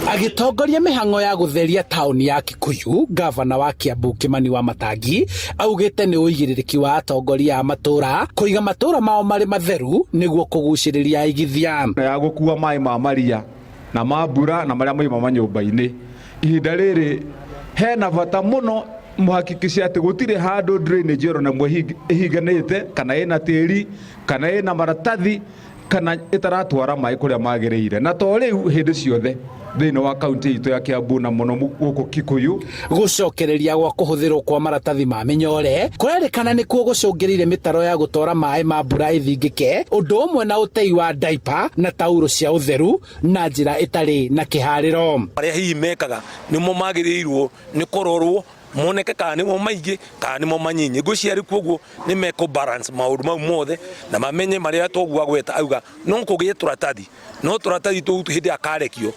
Agĩtongoria mĩhang'o ya gũtheria taũni ya Kikuyu, ngavana wa Kiambu Kimani Wamatangi augĩte nĩ ũigĩrĩrĩki wa atongoria a matũra kũiga matũra mao marĩ matheru nĩguo kũgucĩrĩria aigithia. Ya gũkua maĩ ma maria na ma mbura na marĩa moima manyũmba-inĩ ihinda rĩrĩ hena bata mũno mũhakikice atĩ gũtirĩ handũ drainage oro na ĩmwe ĩhinganĩte kana ĩna tĩri kana ĩna maratathi kana ĩtaratwara maĩ kũrĩa magĩrĩire na to rĩu hĩndĩ ciothe thĩinĩ wa kaunti itũ ya Kiambu na mũno gũkũ Kikuyu. Gũcokereria gwa kũhũthĩrwo kwa maratathi ma mĩnyore kũrerĩkana nĩkuo gũcũngĩrĩire mĩtaro ya gũtwara maĩ ma mbura ĩthingĩke, ũndũ ũmwe na ũtei wa diaper na taurũ cia ũtheru na njĩra ĩtarĩ na kĩharĩro. Arĩa hihi mekaga nĩmo magĩrĩirwo nĩ kũrorwo moneke kana nĩmo maingĩ kana nĩmo manyinyi. Ngwĩciria rĩu koguo nĩ mekũ balance maũndũ mau mothe na mamenye marĩa toguo agweta auga no kũgĩe tũratathi no tũratathi tũu hĩndĩ ĩrĩa karekio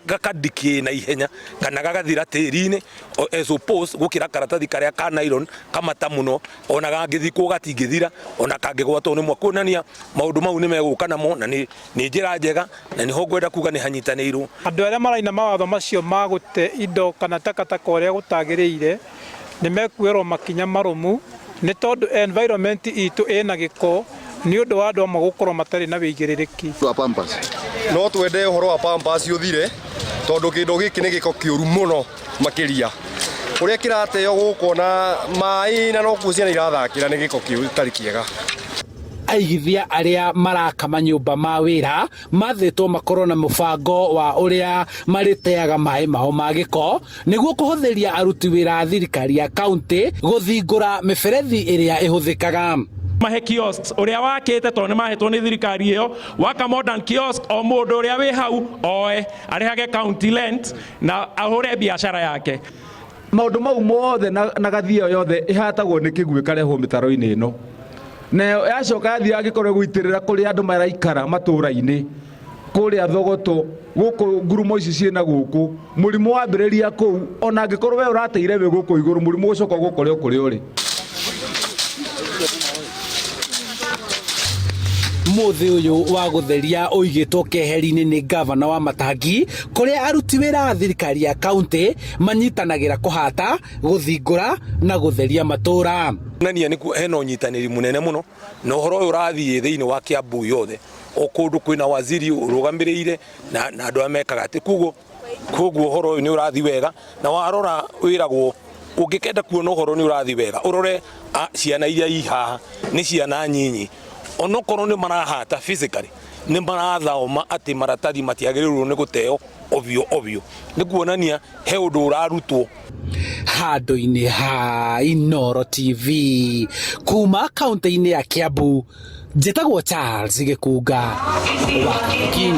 gakadikĩ na ihenya kana gagathira tĩri-inĩ as opposed gũkĩra karatathi karĩa ka nylon kamata mũno ona gangĩthikwo gatingĩthira ona kangĩgwatwo nĩ mwaki. Kuonania maũndũ mau nĩ megũka namo na nĩ njĩra njega na nĩho ngwenda kuga nĩ hanyitanĩirwo. Andũ arĩa maraina mawatho macio ma gũte indo kana takataka ũrĩa gũtagĩrĩire nĩ mekuoerwo makinya marũmu nĩ tondũ environment itũ ĩna gĩko nĩ ũndũ wa andũ amwe gũkorwo matarĩ na wĩigĩrĩrĩki. Wa Pampers. No twende ũhoro wa Pampers ũthire tondũ kĩndũ gĩkĩ nĩ gĩko kĩũru mũno makĩria ũrĩa kĩrateo gũkũ na maĩ na nokuo ciana irathakĩra nĩ gĩko kĩu gĩtarĩ kĩega. Aigithia arĩa maraka manyũmba ma wĩra mathĩtwo makorwo na mũbango wa ũrĩa marĩteaga maĩ mao ma gĩko nĩguo kũhũthĩria aruti wĩra a thirikari ya kaunti gũthingũra mĩberethi ĩrĩa ĩhũthĩkaga. Mahe kiosks ũrĩa wakĩte tondũ nĩ mahetwo nĩ thirikari ĩyo waka modern kiosk o mũndũ ũrĩa wĩ hau oe arĩhage county rent na ahũre biacara yake. Maũndũ mau mothe na gathia yothe ĩhatagwo nĩ kĩguũ ĩkarehwo mĩtaro-inĩ ĩno nayo yacoka yathiĩ yangĩkorwo ĩgũitĩrĩra kũrĩa andũ maraikara matũra-inĩ kũrĩa Thogoto gũkũ ngurumo ici ciĩna gũkũ mũrimũ wambĩrĩria kũu ona angĩkorwo we ũrateire wĩ gũkũ igũrũ mũrimũ ũgũcoka ũgũkore o kũrĩa ũrĩ. Mũthĩ ũyũ wa gũtheria ũigĩtwo keheri-inĩ nĩ ngavana wa Matangi kũrĩa aruti wĩra a thirikari ya kaunti manyitanagĩra kũhata, gũthingũra na gũtheria matũra. Kuonania nĩ hena ũnyitanĩri mũnene mũno na ũhoro ũyũ ũrathiĩ thĩinĩ wa Kiambu yothe o kũndũ kwĩna waziri ũrũgamĩrĩire na andũ arĩa mekaga atĩ koguo koguo ũhoro ũyũ nĩ ũrathiĩ wega na warora wĩragwo ũngĩkenda kuona ũhoro nĩ ũrathiĩ wega ũrore ciana iria i haha nĩ ciana nyinyi onokorwo nĩ marahata physically nĩ marathoma atĩ maratathi matiagĩrĩirwo nĩ gũteo ovyo ovyo nĩ kuonania he ũndũ ũrarutwo. Handũ-inĩ ha Inooro TV kuma kaunti-inĩ ya Kiambu, njĩtagwo Charles Gĩkunga wa Kariuki.